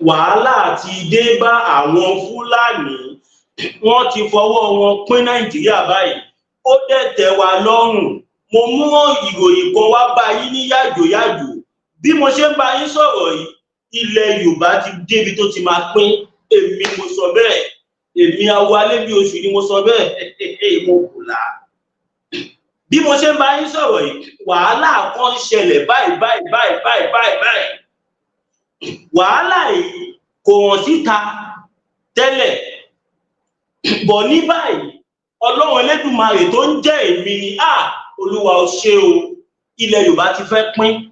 Wàhálà ti dé bá àwọn Fúlàní. Wọ́n ti fọwọ́ wọn pín Nàìjíríà báyìí, ó dẹ̀ tẹ́ wa lọ́rùn. Mo mú ìròyìn kan wá bá yín ní yàjòyàjò. Bí mo ṣe ń bá yín sọ̀rọ̀ yìí, ilẹ̀ Yorùbá ti débi tó ti máa pín. Èmi mo sọ bẹ́ẹ̀, èmi awo alẹ́ bí oṣù ni mo sọ bẹ́ẹ̀, mo kù là. Bí mo ṣe ń bá yín sọ̀rọ̀ yìí, wàhálà kan ń ṣẹlẹ̀ báyìí báyìí báyìí báyìí báyìí báyìí. Wàhálà yìí kò hàn síta tẹ́lẹ̀ bọ̀. Ní báyìí, Ọlọ́run Elédùmarè tó ń jẹ́ èmi ni a, Olúwa ò ṣe o, ilẹ̀ Yorùbá ti fẹ́ pín.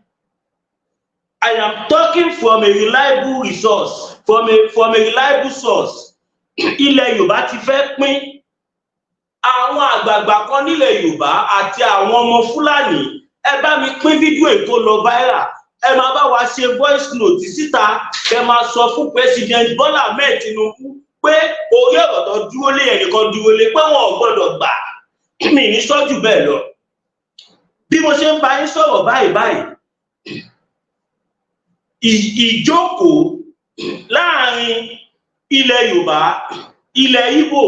I am talking from a reliable resource, from a reliable source. Ilẹ̀ Yorùbá ti fẹ́ pín. Àwọn àgbààgbà kan nílẹ̀ Yorùbá àti àwọn ọmọ Fúlàní, ẹ bá mi pín fídíò ètò lọ viral. Ẹ máa bá wa ṣe voice note síta. Ẹ máa sọ fún President Bola Ahmed Tinubu pé orí ọ̀rọ̀ tó dúró lé, ẹnìkan dúró lé, pé wọn ò gbọ́dọ̀ gbà. Mí ní sọ́jú bẹ́ẹ̀ lọ. Bí mo ṣe ń bá yín sọ̀rọ̀ báyìí báyìí, ìjókòó láàrin ilẹ̀ Yorùbá, ilẹ̀ Ìgbò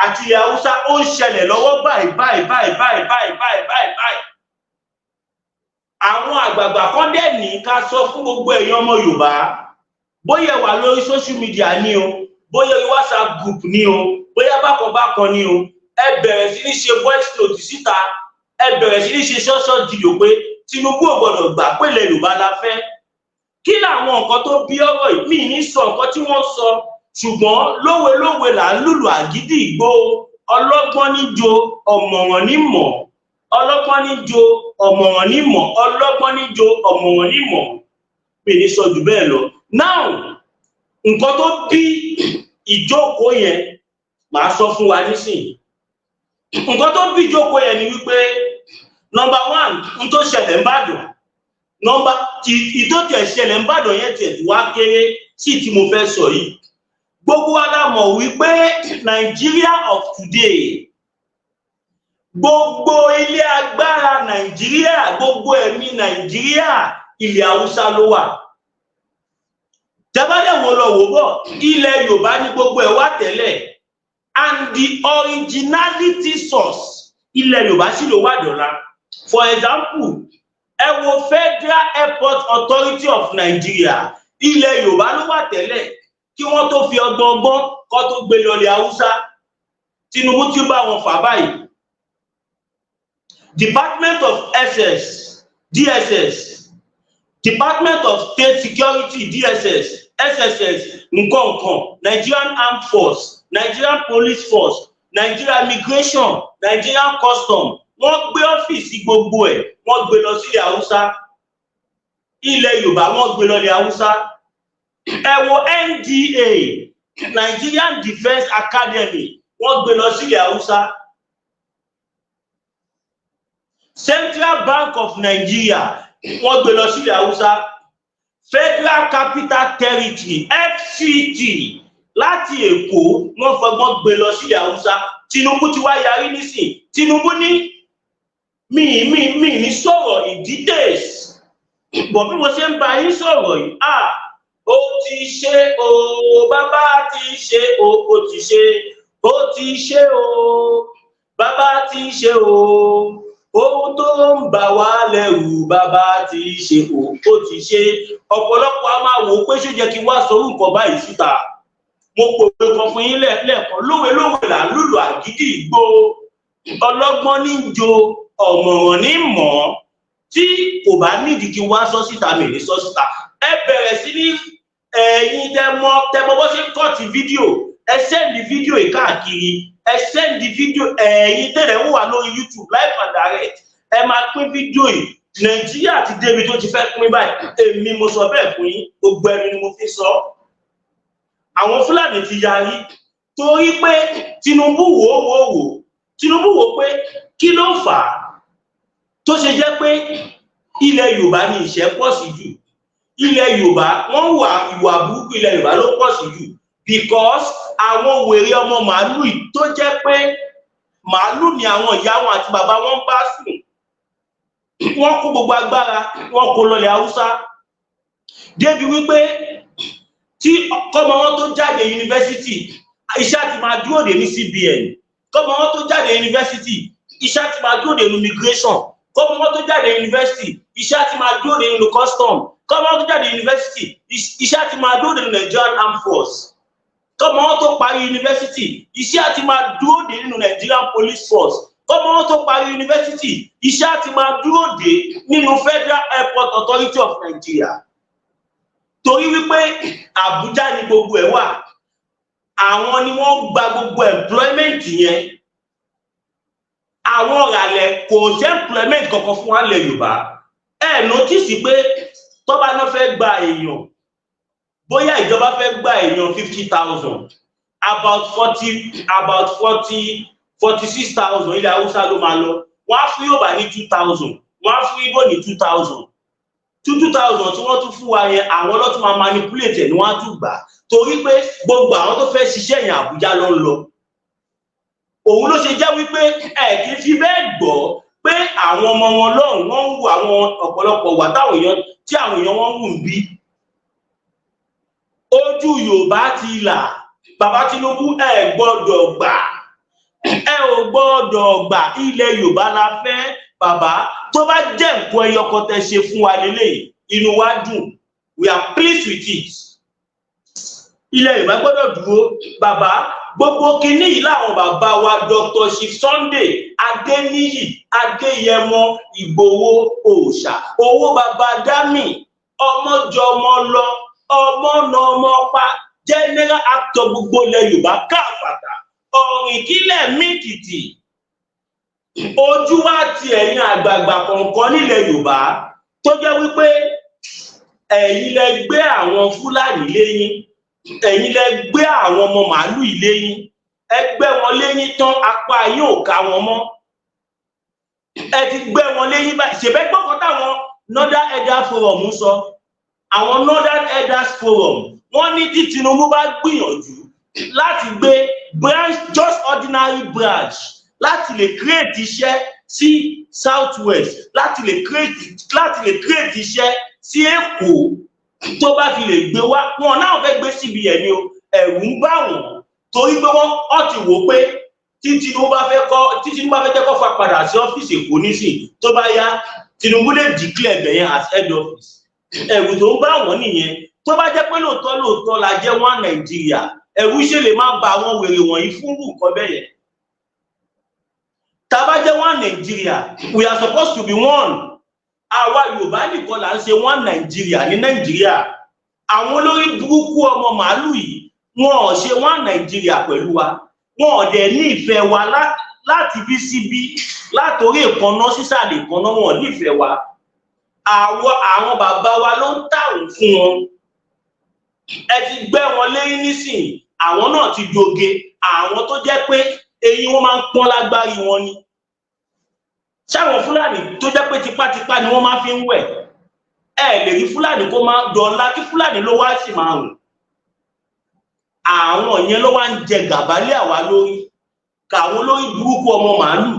àti ilẹ̀ Haúsá, ó ń ṣẹlẹ̀ lọ́wọ́ báyìí báyìí báyìí báyìí báyìí báyìí báyìí báyìí. Àwọn àgbààgbà kan dẹ̀ ní ká sọ fún gbogbo èèyàn ọmọ Yorùbá, bóyá wà lórí social media ní o, bóyá orí WhatsApp group ní o, bóyá bákan bákan ní o, ẹ bẹ̀rẹ̀ sí ní ṣe voice note síta, ẹ bẹ̀rẹ̀ sí ní ṣe ṣọ́ṣọ́ dìdò pé Tinubu ò gbọ́dọ̀ gbà pé ilẹ̀ Yorùbá la fẹ́. Kí làwọn nǹkan tó bí ọ̀rọ̀ yìí? Mí ní sọ nǹkan tí wọ́n sọ, ṣùgbọ́n lówe lówe là ń lùlù àgídì ìgbó. Ọlọ́gbọ́n ní jo, ọ̀mọ̀ràn ní mọ̀. Ọlọ́gbọ́n ní jo, ọ̀mọ̀ràn ní mọ̀. Ọlọ́gbọ́n ní jo, ọ̀mọ̀ràn ní mọ̀. Mi ní sọ jù bẹ́ẹ̀ lọ. Now, nǹkan tó bí ìjókòó yẹn, màá sọ fún wa nísìnyí. Nǹkan tó bí ìjókòó yẹn ni wípé, number one, n tó ṣẹlẹ̀ n'Ìbàdàn, number ìtó tiẹ̀ ṣẹlẹ̀ n'Ìbàdàn yẹn tiẹ̀ wá kéré sí tí mo fẹ́ sọ yìí. Gbogbo wa la mọ̀ wípé Nigeria of today, gbogbo ilé agbára Nàìjíríà, gbogbo ẹ̀mí Nàìjíríà, ilẹ̀ Haúsá ló wà. Tẹ́bádẹ̀ wo lọ wò bọ̀, ilẹ̀ Yorùbá ní gbogbo ẹ̀ wá tẹ́lẹ̀, and the originality source, ilẹ̀ Yorùbá sì ló wà dọ̀la. For example, ẹ wo Federal Airport Authority of Nigeria, ilẹ̀ Yorùbá ló wà tẹ́lẹ̀ kí wọ́n tó fi ọgbọ́n ọgbọ́n kọ́ tó gbé lọlẹ̀ Haúsá. Tinubu tí ó bá wọn fà báyìí. Department of SS, DSS, Department of State Security, DSS, SSS, nǹkan nǹkan, Nigerian Armed Force, Nigerian Police Force, Nigeria Immigration, Nigerian Custom, wọ́n gbé ọ́fíìsì gbogbo ẹ̀, wọ́n gbé lọ sílẹ̀ Haúsá. Ilẹ̀ Yorùbá, wọ́n gbé lọlẹ̀ Haúsá. Ẹ wo NDA, Nigerian Defence Academy, wọ́n gbé lọ sílẹ̀ Haúsá. Central Bank of Nigeria, wọ́n gbé lọ sílẹ̀ Haúsá. Federal Capital Territory, FCT, láti Èkó, wọ́n fọgbọ́n gbé lọ sílẹ̀ Haúsá. Tinubu ti wá yarí nísìn. Tinubu ní mi ní sọ̀rọ̀ in details bọ̀. Bí mo ṣe ń bá yín sọ̀rọ̀ yìí, ah, ó ti ṣe o, bàbá ti ṣe o, ó ti ṣe, ó ti ṣe o, bàbá ti ṣe o. Ohun tó ń bà wá lẹ́rù, bàbá ti ṣe o, ó ti ṣe. Ọ̀pọ̀lọpọ̀ a máa wò ó pé ṣó jẹ́ kí n wá sọ orúkọ báyìí síta. Mo pòwe kan fún yín lẹ́ẹ̀kan: lówe lówe là ń lùlù àgídì ìgbó, ọlọ́gbọ́n ní jo, ọ̀mọ̀ràn ní mọ̀ ọ́. Tí kò bá nídìí kí n wá sọ síta, mi ní sọ síta. Ẹ bẹ̀rẹ̀ sí ní, ẹ̀yin tẹmọ bó ṣe ń cut fídíò, ẹ send fídíò yìí káàkiri. Ẹ send fídíò. Ẹ̀yin tẹ̀lé ń wà lórí YouTube live and direct, ẹ máa pín fídíò yìí. Nàìjíríà ti débi tó ti fẹ́ pín báyìí. Èmi mo sọ bẹ́ẹ̀ fún yín, gbogbo ẹnu ni mo fi sọ. Àwọn Fúlàní ti yarí torí pé Tinubu wò ó wò ó wò, Tinubu wò pé kí ló fà á tó ṣe jẹ́ pé ilẹ̀ Yorùbá ní ìṣẹ́ pọ̀ sí jù. Ilẹ̀ Yorùbá, wọ́n wà ìwà burúkú, ilẹ̀ Yorùbá ló pọ̀ sí jù, because àwọn wèrè ọmọ màálù yìí tó jẹ́ pé màálù ni àwọn ìyá wọn àti bàbá wọn bá sùn, wọ́n kó gbogbo agbára, wọ́n kó lọlẹ̀ Haúsá débi wípé Tí kọ́mọ wọn tó jáde yunifásitì, iṣẹ́ ti máa dúró dè ní CBN. Kọ́mọ wọn tó jáde yunifásitì, iṣẹ́ ti máa dúró dè ní immigration. Kọ́mọ wọn tó jáde yunifásitì, iṣẹ́ ti máa dúró dè nínú custom. Kọ́mọ wọn tó jáde yunifásitì, iṣẹ́ ti máa dúró dè ní Nigerian Armed Force. Kọ́mọ wọn tó parí yunifásitì, iṣẹ́ ti máa dúró dè nínú Nigerian Police Force. Kọ́mọ wọn tó parí yunifásitì, iṣẹ́ ti máa dúró dè nínú Federal Airport Authority of Nigeria, torí wípé Àbújá ni gbogbo ẹ̀ wà. Àwọn ni wọ́n gba gbogbo employment yẹn. Àwọn ọ̀ràlẹ̀ kò sí employment kankan fún wa lẹ̀ Yorùbá. Ẹ notice pé tọ́ba náà fẹ́ gba èèyàn, bóyá ìjọba fẹ́ gba èèyàn 50,000, about 46,000 ilẹ̀ Haúsá ló máa lọ. Wọ́n á fún Yorùbá ní 2,000, wọ́n á fún Ìgbò ní 2,000. Two two thousand tí wọ́n tún fún wa yẹn, àwọn ló tún máa manipulate ẹ̀ ni wọ́n á tún gbà, torí pé gbogbo àwọn tó fẹ́ ṣiṣẹ́ yẹn, Àbújá ló ń lọ. Òun ló ṣe jẹ́ wípé ẹ kì í fi bẹ́ẹ̀ gbọ́ pé àwọn ọmọ wọn lọ́hùn wọ́n ń wo àwọn ọ̀pọ̀lọpọ̀ wà táwọn èèyàn tí àwọn èèyàn wọn ń wù ń bí. Ojú Yorùbá ti là. Bàbá Tinubu, ẹ gbọ́dọ̀ gbà, ẹ ò gbọ́dọ̀ gbà. Ilẹ̀ Yorùbá la fẹ́. Bàbá, tó bá jẹ́ nǹkan ẹyọ kan tẹ́ ṣe fún wa lélẹ́yìí, inú wa dùn, we are pleased with it. Ilẹ̀ Yorùbá gbọ́dọ̀ dúró. Bàbá, gbogbo kinní yìí làwọn bàbá wa Dr. Chief Sunday Adéníyì Adéyẹmọ Ìgbòho òòṣà, owó bàbá dami, ọmọjọmọ lọ, ọmọ nà ọmọ pa, general actor gbogbo ilẹ̀ Yorùbá káfàtà, ọ̀rìnkílẹ̀ mìtìtì. Ojú wa ti ẹ̀yin àgbààgbà kọ̀ọ̀kan nílẹ̀ Yorùbá tó jẹ́ wípé ẹ̀yin lẹ gbé àwọn Fúlàní léyìn, ẹ̀yin lẹ gbé àwọn ọmọ màálù yìí léyìn. Ẹ gbé wọn léyìn tán, apá yín ò ká wọn mọ́. Ẹ ti gbé wọn léyìn báyìí. Ṣèbẹ́ gbọ́kàn táwọn Northern Elders Forum ń sọ? Àwọn Northern Elders Forum, wọ́n ní tí Tinubu bá gbìyànjú láti gbé branch, just ordinary branch, láti lè create iṣẹ́ sí South West, láti lè create iṣẹ́ sí Èkó, tó bá fi lè gbé wá, wọn náà fẹ́ gbé CBN ni o. Ẹ̀rù ń bà wọ́n torí pé wọ́n ọ̀ ti wò pé tí Tinubu bá fẹ́ jẹ́ kó fa padà sí ọ́fíìsì Èkó nísìn, tó bá yá, Tinubu lè declare ibẹ̀ yẹn as head office. Ẹ̀rù tó ń bà wọ́n nìyẹn. Tó bá jẹ́ pé lóòótọ́ lóòótọ́ la jẹ́ one Nàìjíríà, ẹ̀rù ṣe lè má ba àwọn wèrè wọ̀nyí fún nǹkan bẹ́ẹ̀ yẹn. Tá a bá jẹ́ one Nàìjíríà, we are supposed to be one. Àwa Yorùbá nìkan là ń ṣe one Nàìjíríà ní Nàìjíríà. Àwọn olórí burúkú ọmọ màálù yìí, wọn ò ṣe one Nàìjíríà pẹ̀lú wa. Wọn ò dẹ̀ ní ìfẹ́ wa láti bí síbí, látòrí ìkànnà sísàlẹ̀ ìkànnà. Wọn ò nífẹ̀ẹ́ wa. Àwọn bàbá wa ló ń tàwọn fún wọn. Ẹ ti gbẹ́ wọn léyìn nísìnyí, àwọn náà ti doge. Àwọn tó jẹ́ pé eyín wọn máa ń pọ́n lágbárí wọn ni, ṣáwọn Fúlàní tó jẹ́ pé tipátipá ni wọ́n máa fi ń wẹ̀. Ẹ lè rí Fúlàní kó máa dọ̀la kí Fúlàní ló wá sì máa rùn. Àwọn yẹn ló wá ń jẹ gàba lé àwa lórí, kàwọn lórí burúkú ọmọ màálù.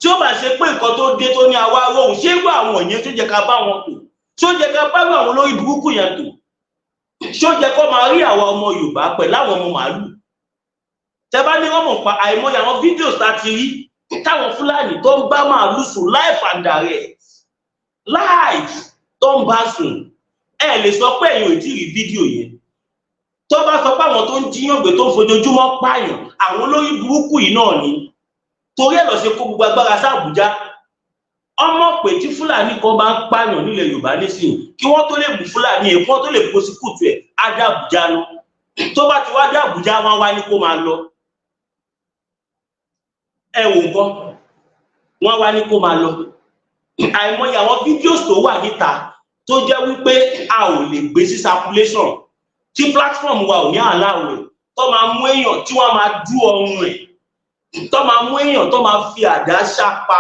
Tí ó bá ṣe pé nǹkan tó dé tó ní àwa rohùn, ṣé irú àwọn yẹn tó jẹ ká bá wọn tò? Ṣó jẹ ká bá àwọn olórí burúkú yẹn tò? Ṣó jẹ kó máa rí àwa ọmọ Yorùbá pẹ̀lú àwọn ọmọ màálù? Tẹ bá ní wọn mọ̀ pa àìmọye àwọn fídíò tá ti rí táwọn Fúlàní tó ń bá màálù sùn live and direct, live tó ń bá sùn. Ẹ lè sọ pé ẹ̀yin ò tí ì rí fídíò yẹn. Tó bá sọ pé àwọn tó ń jíyàn gbé, tó ń fojoojúmọ́ pààyàn, àwọn olórí burúkú yìí náà ni. Torí ẹ̀ lọ ṣe kó gbogbo agbára sí Àbújá. Ọmọ pé tí Fúlàní kan bá ń pààyàn nílẹ̀ Yorùbá nísìnyí, kí wọ́n tó lè mú Fúlàní yẹn, kí wọ́n tó lè prosecute ẹ̀, á dé Àbújá ná. Tó bá ti wá dé Àbújá, wọn wá ní kó máa lọ. Ẹ wò nǹkan, wọn wá ní kó máa lọ. Àìmọye àwọn videos tó wà níta tó jẹ́ wípé a ò lè gbé sí circulation, tí platform wa ò ní allow ẹ̀, tó máa mú èèyàn tí wọ́n máa dú ọrùn ẹ̀, tó máa mú èèyàn tó máa fi àdá ṣápa.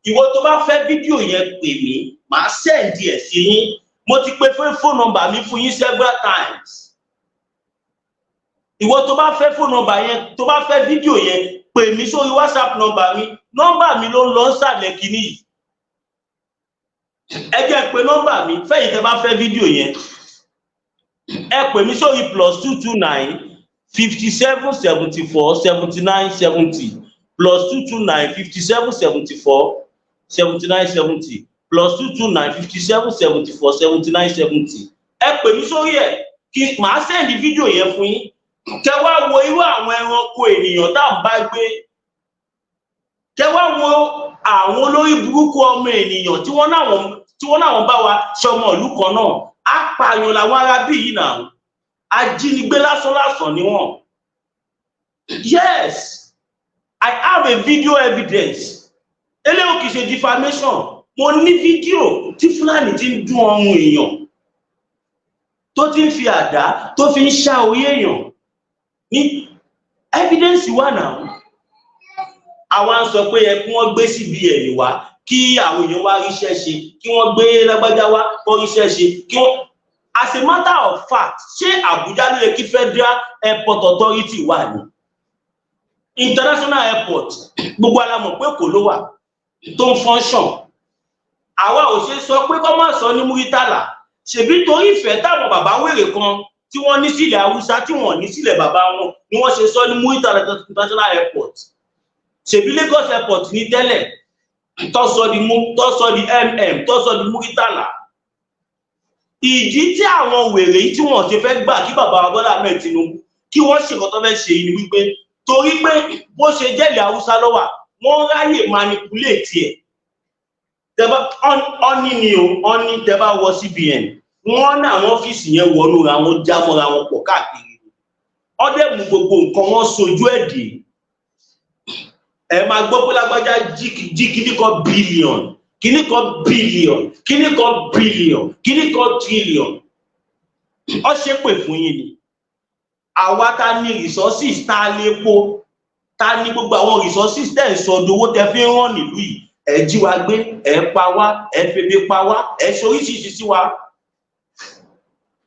Ìwọ tó bá fẹ́ fídíò yẹn, pè mí, màá send ẹ̀ sí yín. Mo ti pe fún phone number mi fún yín several times. Ìwọ tó bá fẹ́ phone number yẹn, tó bá fẹ́ fídíò yẹn, pè mí sórí WhatsApp number mi. Nọ́mbà mi ló ń lọ sàlẹ̀ kínní yìí. Ẹ jẹ́ pé nọ́mbà mi fẹ́yìn tẹ́ bá fẹ́ fídíò yẹn. Ẹ pè mí sórí +229 57 74 79 70, +229 57 74 79 70, +229 57 74 79 70. Ẹ pè mí sórí ẹ kí màá send fídíò yẹn fún yín, kẹ wá wo irú àwọn ẹranko ènìyàn tá à ń bá gbé, kẹ wá wo àwọn olórí burúkú ọmọ ènìyàn tí wọ́n náà bá wa ṣọmọ ìlú kan náà. Apààyàn làwọn ará bí yìí náà, ajínigbé lásánlásán ni wọ́n. Yes, I have a video evidence. Eléyìí kì í ṣe defamation. Mo ní fídíò tí Fúlàní ti ń dún ọrùn èèyàn, tó ti ń fi àdá tó fi ń ṣá orí èèyàn ní. Evidence wà náà. Àwa ń sọ pé ẹ kí wọ́n gbé CBN wá, kí àwọn èèyàn wá ríṣẹ́ ṣe, kí wọ́n gbé lágbájá wá kó ríṣẹ́ ṣe, kí wọ́n. As a matter of fact, ṣé Àbújá ló yẹ kí Federal Airport Authority wà ní? International airport, gbogbo alamọ̀ pé kò ló wà tó ń function. Àwa ò ṣe sọ pé kọ́ má sọ ní Muritala? Ṣèbí torí ìfẹ́ táwọn bàbá wèrè kan tí wọ́n ní sílẹ̀ Haúsá, tí wọ́n ní sílẹ̀ bàbá wọn, ni wọ́n ṣe sọ ní Muritala International Airport. Ṣèbí Lagos Airport ní tẹ́lẹ̀, tó sọ di tó sọ di tó sọ di Muritala. Ìdí tí àwọn wèrè yìí tí wọ́n ṣe fẹ́ gbà kí bàbá wa Bọ́lá Ahmed Tinubu kí wọ́n ṣe nǹkan tó fẹ́ ṣe yìí ni wípé torí pé bó ṣe jẹ́lẹ̀ Haúsá lọ́wà, wọ́n ráyè manipulate ẹ̀. Tẹ́bá ọ́ní ni o ọ́ní, tẹ́bá wọ CBN, wọ́n ní àwọn ọ́fíìsì yẹn wọnú ra wọn, já mọ́ra wọn pọ̀ káàkiri. Ọdẹ mú gbogbo nǹkan wọn sojú ẹ̀ dé. Ẹ máa gbọ́ pé lágbájá jí kíní kan billion, kíní kan billion, kíní kan billion, kíní kan trillion. Ọ ṣépè fún yín ni. Àwa ta ní resources, ta lè po, ta ní gbogbo àwọn resources tẹ̀ ń sọ dowó tẹ fi ń ràn nílùú yìí, ẹ jí wa gbé, ẹ pa wá, ẹ febi pa wá, ẹ ṣe oríṣiríṣi sí wa.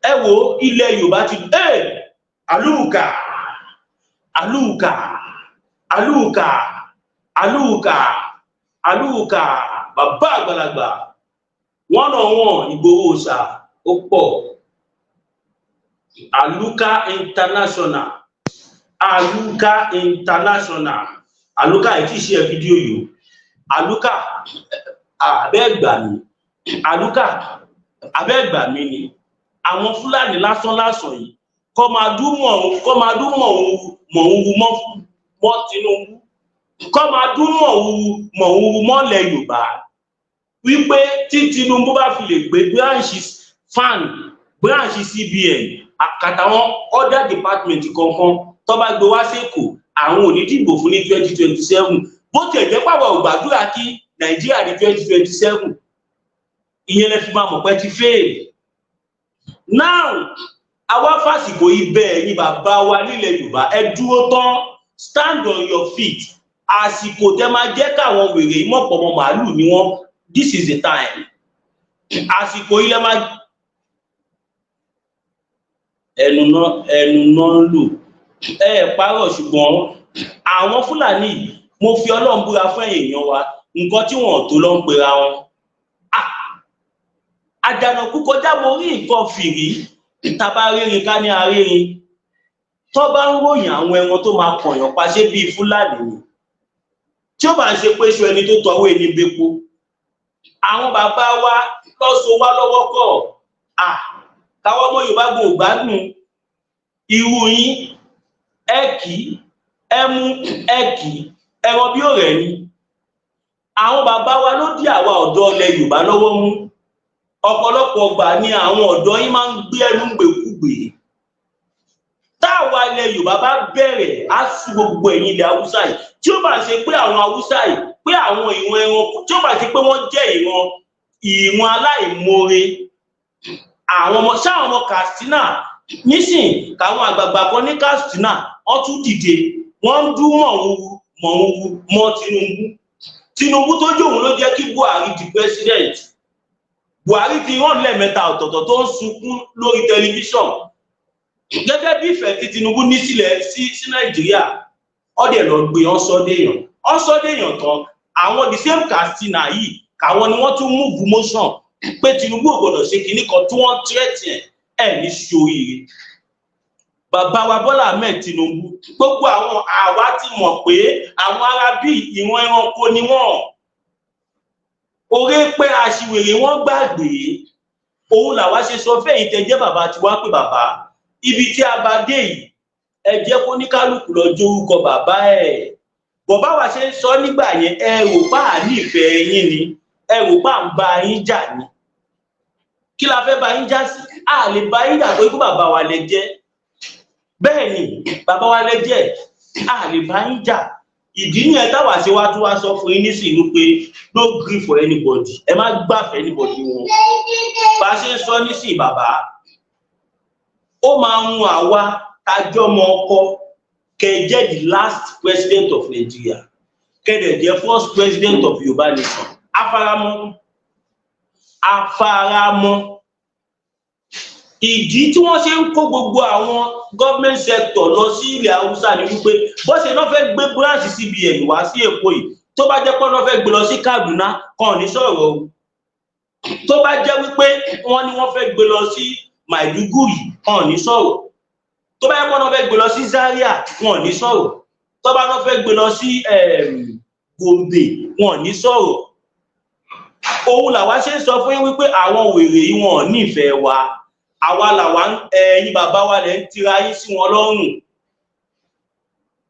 Ẹ wo ilẹ̀ Yorùbá ti ẹ àlùkà, àlùkà, àlùkà, àlùkà, àlùkà. Bàbá àgbàlagbà one on one, Ìgbòho ṣá ó pọ̀. Àlùkà International, Àlùkà International, Àlùkà ẹ̀ tí ì ṣe fídíò yìí o. Àlùkà, abẹ́ẹ̀gbà mi. Àlùkà, abẹ́ẹ̀gbà mi ni. Àwọn Fúlàní lásán lásán yìí kọ́ máa dún mọ̀, kọ́ máa dún mọ̀ mọ́ mọ́ Tinubu, kọ́ máa dún mọ̀ mọ́lẹ̀ Yorùbá wípé tí Tinubu bá fi lè gbé branch fan branch CBN àkàtàwọn other department kankan tó bá gbé wá sÉkòó, àwọn ò ní dìbò fún ní 2027. Bó tiẹ̀ jẹ́ pàwọ̀ ò gbàdúrà kí Nàìjíríà ní 2027. Ìyẹn lẹ fi máa mọ̀ pé ti fail. Now, àwa fàsìkò ibẹ̀ ní bàbá wa nílẹ̀ Yorùbá, ẹ dúró tán, stand on your feet. Àsìkò tẹ máa jẹ́ káwọn wèrè mọ̀pọ̀mọ̀ màálù ni wọ́n. This is the time. Àsìkò ilẹ̀ máa ẹnu náà, ẹnu náà ń lò. Ẹ parọ́, ṣùgbọ́n àwọn Fúlàní, mo fi Ọlọ́run búra fún ẹ̀yin èèyàn wa, nǹkan tí wọn ò tó ló ń pera wọn. Àjànàkú kọjá mo rí nǹkan fìrí. Tàbá rírin ká ní arírin tó bá ń ròyìn àwọn ẹran tó máa kọ̀yàn pa, ṣé bíi Fúlàní ni? Tí ó bá ń ṣe pé ṣo ẹni tó tọwọ́ ẹni bepo, àwọn bàbá wa lọ́sọ wá lọ́wọ́ kọ̀. Káwọn ọmọ Yorùbá gbọ́ gbádùn irú yín. Ẹ kì í ẹ mú, ẹ kì í ẹran bí òrẹ́ ni. Àwọn bàbá wa ló dí àwa ọ̀dọ́ ilẹ̀ Yorùbá lọ́wọ́ mú. Ọ̀pọ̀lọpọ̀ ọgbà ni àwọn ọ̀dọ́ yín máa ń gbé ẹnu gbèkúgbè. Táwa ilẹ̀ Yorùbá bá bẹ̀rẹ̀, á sú gbogbo ẹ̀yin ilẹ̀ Haúsá yìí. Tí ó bá ṣe pé àwọn Haúsá yìí, pé àwọn ìran ẹranko, tí ó bá ṣe pé wọ́n jẹ́ ìran aláìmoore, àwọn ọmọ sáwọn ọmọ Katsina nísìn, káwọn àgbààgbà kan ní Katsina, wọ́n tún dìde, wọ́n ń dún mọ̀húrú mọ̀húrú mọ́ Tinubu. Tinubu tó jóun ló jẹ́ kí Buhari di president. Buhari ti rán lẹ́ẹ̀mẹ́ta ọ̀tọ̀ọ̀tọ̀ tó ń sunkún lórí tẹlifíṣàn gẹ́gẹ́ bí ìfẹ́ tí Tinubu ní sílẹ̀ sí Nàìjíríà. Ọdẹ lọ gbé ọsọdẹyàn ọsọdẹyàn tán. Àwọn the same Katsina yìí, káwọn ni wọ́n tún move motion pé Tinubu ò gbọ́dọ̀ ṣe kinní kan tí wọ́n threat ẹ̀. Ẹ ní ṣoríire, bàbá wa Bọ́lá Ahmed Tinubu. Gbogbo àwọn àwa ti mọ̀ pé àwọn ará bíi ìran ẹranko ni wọ́n. Orí pé aṣiwèrè wọ́n gbàgbé òun làwa ṣe sọ fẹ́yìn tẹ́ jẹ́ bàbá tiwa pé, bàbá, ibi tí a bá dé yìí, ẹ jẹ́ kó ní kálukú lọ jórúkọ bàbá ẹ̀. Bọ̀bá wa ṣe ń sọ nígbà yẹn, ẹ rò bá a nífẹ̀ẹ́ yín ni, ẹ rò bá ń bá yín jà ni. Kí la fẹ́ bá yín jà sí? A lè bá yín jà torí pé bàbá wa lẹ jẹ́. Bẹ́ẹ̀ ni, bàbá wa lẹ jẹ́, a lè bá yín jà. Ìdí nìyẹn táwa ṣe wá tún wá sọ fún yín nísìnyí pé no gree for anybody, ẹ má gbà fún anybody wọn. Bá a ṣe ń sọ nísìnyí, bàbá, ó máa ń àwa tajọ́mọ ọkọ kẹ jẹ́ the last president of Nigeria, kẹ dẹ̀ jẹ́ first president of Yorùbá nation. Afaramọ́, afaramọ́. Ìdí tí wọ́n ṣe ń kó gbogbo àwọn government sector lọ sí ilẹ̀ Haúsá ni wípé bó ṣe náà fẹ́ gbé branch CBN wá sí Èkó yìí, tó bá jẹ́ pé wọ́n fẹ́ gbé lọ sí Kaduna kan ní sọ̀rọ̀ o, tó bá jẹ́ wípé wọ́n ní wọ́n fẹ́ gbé lọ sí Maiduguri kan ní sọ̀rọ̀, tó bá jẹ́ pé wọ́n fẹ́ gbé lọ sí Zaria, wọn ní sọ̀rọ̀, tó bá wọ́n fẹ́ gbé lọ sí Gombe, wọn ní sọ̀rọ̀. Òun làwa ṣe ń sọ fún yín wípé àwọn wèrè yìí, wọn ò nífẹ̀ẹ́ wa. Àwa làwa, ẹ̀yin bàbá wa lẹ ń tira yín sí wọn lọ́rùn.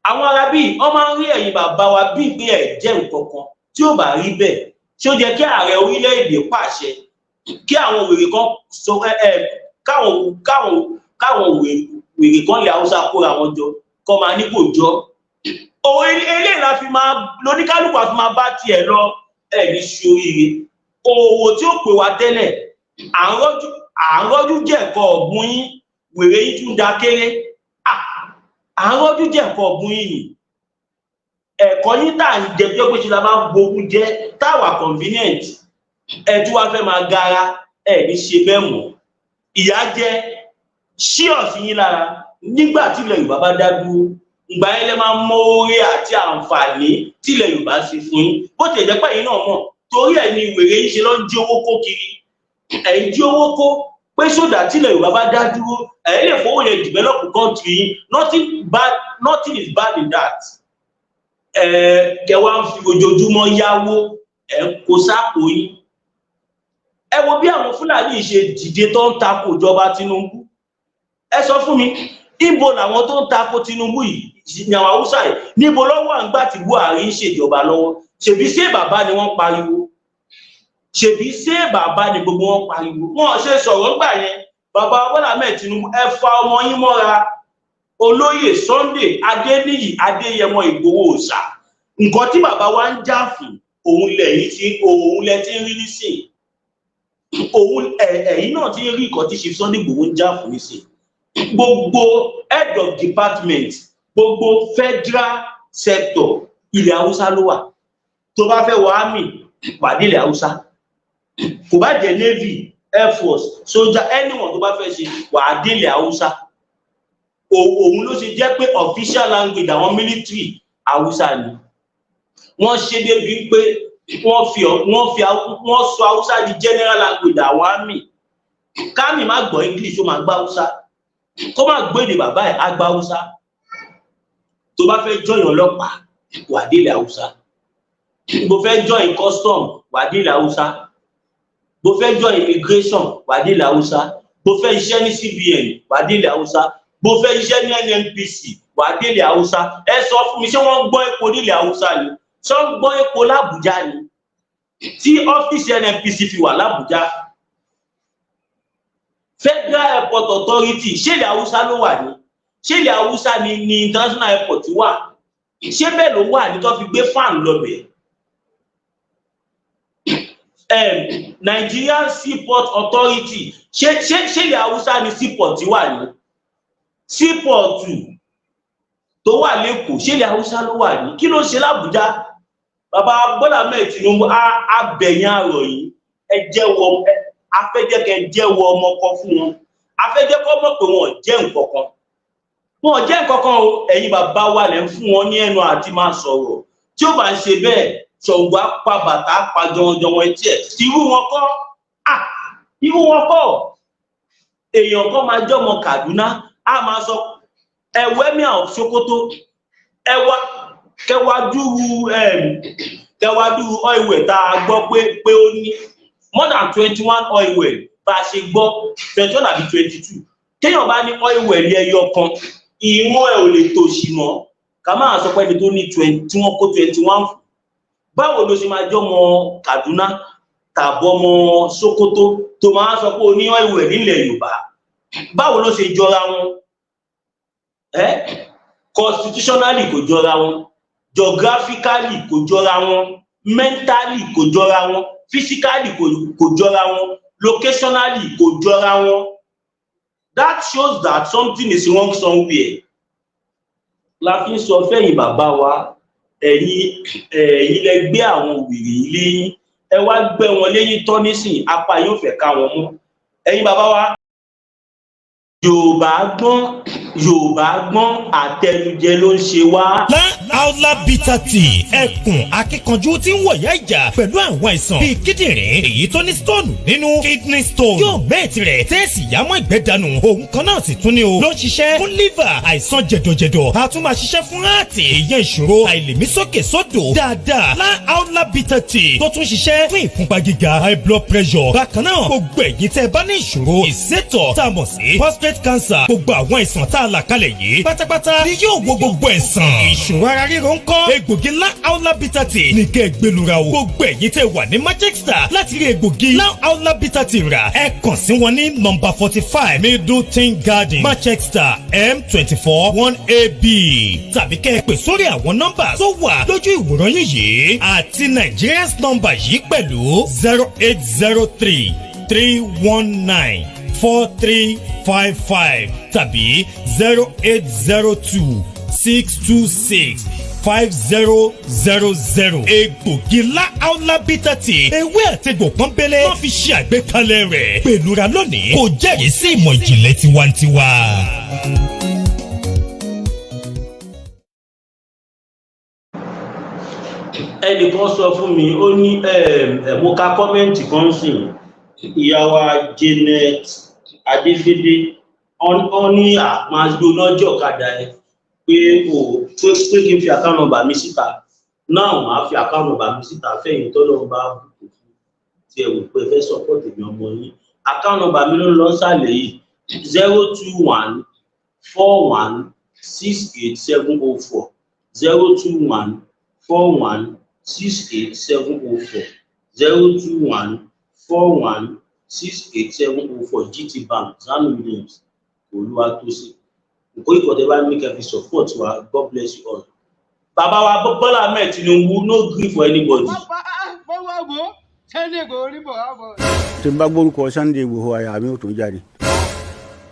Àwọn arábí wọn máa ń rí ẹ̀yin bàbá wa bíi pé ẹ̀ jẹ́ nǹkan kan. Tí ó bá rí bẹ́ẹ̀, tí ó jẹ́ kí ààrẹ orílẹ̀-èdè pàṣẹ kí àwọn wèrè kan sọ ẹ ẹ káwọn wèrè kan lè Haúsá kóra wọn jọ kọ́ máa ní kò jọ òun. Eléyìí la fi máa lóníkálùkù àfi máa bá tiẹ̀ lọ. Ẹ̀ ní ṣoríire. Òwò tí ó pè wá tẹ́lẹ̀, à ń rọ́jú jẹ̀kọ́ ọ̀gbun yín, wèrè yín tún da kéré. À ń rọ́jú jẹ̀kọ́ ọ̀gbun yín ni ẹ̀kọ́ yín tá à ń jẹ tó pé ṣe la máa ń gbógun jẹ́ táwa convenient. Ẹ̀ tí wàá fẹ́ máa gara, ẹ̀ ní ṣe bẹ́ẹ̀ mọ́. Ìyá jẹ́ ṣíọ̀ sí yín lára. Nígbà tí ilẹ̀ Yorùbá bá dá dúró, ìgbà yẹn lẹ máa mọ oore àti àǹfààní tí ilẹ̀ Yorùbá ṣe fún yín. Bó ti jẹ́ pé ẹ̀yin náà mọ̀, torí ẹ̀ ni wèrè yín ṣe lọ ń jí owó kó kiri. Ẹ̀ ń jí owó kó pé sódà tí ilẹ̀ Yorùbá bá dá dúró, ẹ̀ lè fowó yẹn develop country yín. Nothing bad, nothing is bad in that. Ẹ̀ kẹ wá ń fi ojoojúmọ́ yáwó, ẹ̀ ń kó sápò yín. Ẹ wo bí àwọn Fúlàní ṣe dìde tó ń takò ìjọba Tinubu. Ẹ sọ fún mi, ibo làwọn tó ń takò Tinubu yìí ní àwọn Haúsá yìí, níbo lọ́wọ́ àǹgbà tí Buhari ń ṣèjọba lọ́wọ́? Ṣèbí ṣé bàbá ni wọ́n pariwo? Ṣèbí ṣé bàbá ni gbogbo wọn pariwo? Wọn ṣe sọ̀rọ̀ ńgbà yẹn. Bàbá Bọ́lá Ahmed Tinubu, ẹ fa ọmọ yín mọ́ra, olóyè Sunday Adéníyì Adéyẹmọ Ìgbòho Òòṣà. Nǹkan tí bàbá wa ń jà fún, òun lẹ́yìn tí òun lẹ ti ń rí nísìn. Òun ẹ̀yin náà ti ń rí nǹkan tí Chief Sunday Ìgbòho ń jà fún nísìn. Gbogbo head of department, gbogbo federal sector, ilẹ̀ Haúsá ló wà. Tó bá fẹ́ wọ army, pàdé ilẹ̀ Haúsá. Kò bá jẹ́ navy, air force, soldier, anyone tó bá fẹ́ ṣe, wà á dé ilẹ̀ Haúsá. Òun ló ṣe jẹ́ pé official language àwọn military, Haúsá ni. Wọ́n ṣe débi pé wọ́n fi wọ́n sọ Haúsá di general language àwọn army. Kámi má gbọ́ English, ó máa gbọ́ Haúsá. Kó má gbọ́ èdè bàbá ẹ̀, á gbọ́ Haúsá. Tó bá fẹ́ join ọlọ́pàá, wà dé ilẹ̀ Haúsá. Bó fẹ́ join custom, wà dé ilẹ̀ Haúsá. Bó fẹ́ join immigration, wà dé ilẹ̀ Haúsá. Bó fẹ́ iṣẹ́ ní CBN, wà dé ilẹ̀ Haúsá. Bó fẹ́ iṣẹ́ ní NNPC, wà dé ilẹ̀ Haúsá. Ẹ sọ fún mi, ṣé wọ́n gbọ́ epo nílẹ̀ Haúsá ni? Ṣé wọ́n gbọ́ epo l'Ábùjá ni tí ọ́fíìsì NNPC fi wà l'Ábùjá? Federal Airport Authority, ṣé ilẹ̀ Haúsá ló wà ní? Ṣé ilẹ̀ Haúsá ni international airport wà? Ṣé bẹ́ẹ̀ ló wà ní tó fi gbé fan lọ́bẹ̀? Nigerian Seaport Authority, ṣé ilẹ̀ Haúsá ni seaport wà ní? Seaport tó wà l'Ékòó, ṣé ilẹ̀ Haúsá ló wà ní? Kí ló ṣe l'Ábùjá? Bàbá Bọ́lá Ahmed Tinubu, abẹ̀yìn àrọ̀ yìí, ẹ jẹ́wọ́. Afẹ́jẹ́kẹ́ jẹ́wọ́ ọmọ kan fún wọn. Afẹ́jẹ́ kọ́ mọ̀ pé wọn ò jẹ́ nǹkan kan, wọn ò jẹ́ nǹkan kan o. Ẹ̀yin bàbá wa lẹ́ ń fún wọn ní ẹnu àti máa sọ̀rọ̀. Tí ó bá ń ṣe bẹ́ẹ̀, Ṣàngó á pa bàtà, á pa jọ̀wọ̀jọ̀wọ̀ etí ẹ̀. Irú wọn kọ́, ah, irú wọn kọ́. Èèyàn kan máa jọmọ Kaduna, á máa sọ ẹwẹ́ Emir of Sokoto, ẹwà kẹwàá dúró oil well tá a gbọ́ pé ó ní more than 21 oil well. Bá a ṣe gbọ́, 21 àbí 22. Téèyàn bá ní oil well ẹyọ kan, ìwọ̀n ẹ̀ ò lè tòṣì mọ́. Ká máa sọ pé ẹni tó ní 20 tí wọ́n kó 21 fún, báwo ló ṣe máa jọmọ Kaduna tàbọ̀ ọmọ Sokoto tó máa sọ pé o ní oil well nílẹ̀ Yorùbá? Báwo ló ṣe jọra wọn? Ẹ constitutionally kò jọra wọn, geographically kò jọra wọn, mentally kò jọra wọn, physically kò jọra wọn, locationally kò jọra wọn. That shows that something is wrong somewhere. La fi ń sọ fẹ́yìn bàbá wa, ẹ̀yin lẹ gbé àwọn wèrè yìí léyìn, ẹ wá gbẹ́ wọn léyìn tọ́ nísìn, apá yóò fẹ́ ká wọn mú. Ẹ̀yin bàbá wa, Yorùbá gbọ́n, Yorùbá gbọ́n, àtẹnujẹ ló ń ṣe wá. Aula Bitter Tea, ẹkùn akíkanjú tí ń wọ̀yá ìjà pẹ̀lú àwọn àìsàn bíi kíndìnrín èyí tó ní stone nínú, kidney stone, yóò mẹ́ẹ̀tì rẹ̀ tẹ́ẹ̀sì yámọ́ ìgbẹ́ dànù. Òun kan náà sì tún ní o ló ń ṣiṣẹ́ fún liver, àìsàn jẹ̀dọ̀jẹ̀dọ̀, a tún máa ṣiṣẹ́ fún heart, ìyẹn ìṣòro àìlèmísókè sódò dáadáa. Lá Aula Bitter Tea tó tún ṣiṣẹ́ fún ìfúnpá gíga, high blood pressure. Bákan náà, gbogbo ẹ̀yin tẹ́ ẹ bá ní ìṣòro ìsétọ̀ tá a mọ̀ sí prostate cancer, gbogbo àwọn àìsàn tá a là kalẹ̀ yìí pátápátá ni yóò wo gbogbo ẹ̀sán. Ìṣòro ara ríro ń kọ́? Egbògi Lá Aula Bitter Tea ní kẹ́ ẹ gbẹlura o. Gbogbo ẹ̀yin tẹ́ wà ní Manchester, láti rí egbògi Lá Aula Bitter Tea rà, ẹ kàn sí wọn ní nọ́mbà 45 Middleton Garden, Manchester, M24 1AB, tàbí kẹ́ ẹ pè sórí àwọn nọ́mbà tó wà lójú ìwòran yín yìí àti Nigerians nọ́mbà yìí pẹ̀lú: 08033194355 tàbí 08026265000. Egbògi Lá Aula Bitter Tea, ewé àtegbò pọ́nbélé wọ́n fi ṣe àgbékalẹ̀ rẹ̀. Pẹ̀lúra lónìí, kò jẹ́rìí sí ìmọ̀ ìjìnlẹ̀ tiwantiwa. Ẹnìkan sọ fún mi, ó ní mo ka comment kan sìn, ìyá wa Janet Adédédé, ọ ní àmàgbóná jọ̀kadà ẹ pé o pé kí n fi account number mi síta náà. Màá fi account number mi síta fẹ́yìn tọ́lọ́ bá bùkún fún tí ẹ wò pé ẹ fẹ́ support èmi ọmọ yín. Account number mi ló ń lọ sàlẹ̀ yìí: 0214168704, 0214168704, 0214168704, GT Bank, Zanu Williams Olúwatósìn. Nǹkan ìkọ̀tẹ́ bá ní kẹ́ fi support wa. God bless you all. Bàbá wa Bọ́lá Ahmed Tinubu, no gree for anybody. Sunday Igboho ní bọ̀ wá bọ̀. Tí n bá gbórúkọ Sunday Igboho, àyà mi ò tún jáde.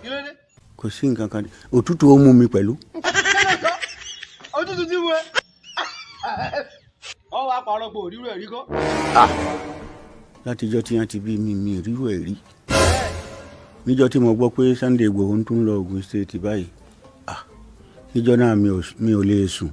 Kí ló dé? Kò sí nǹkan kan, òtútù ó mú mi pẹ̀lú. Òtútù tí mo ẹ. Wọ́n wá parọ́ pé òrírò ẹ̀rí kọ́. Látijọ́ tí wọ́n ti bí mi, mi rírò ẹ̀ rí. Níjọ́ tí mo gbọ́ pé Sunday Igboho ń tún lọ Ogun State báyìí, ah, níjọ́ náà mi ò lè sùn.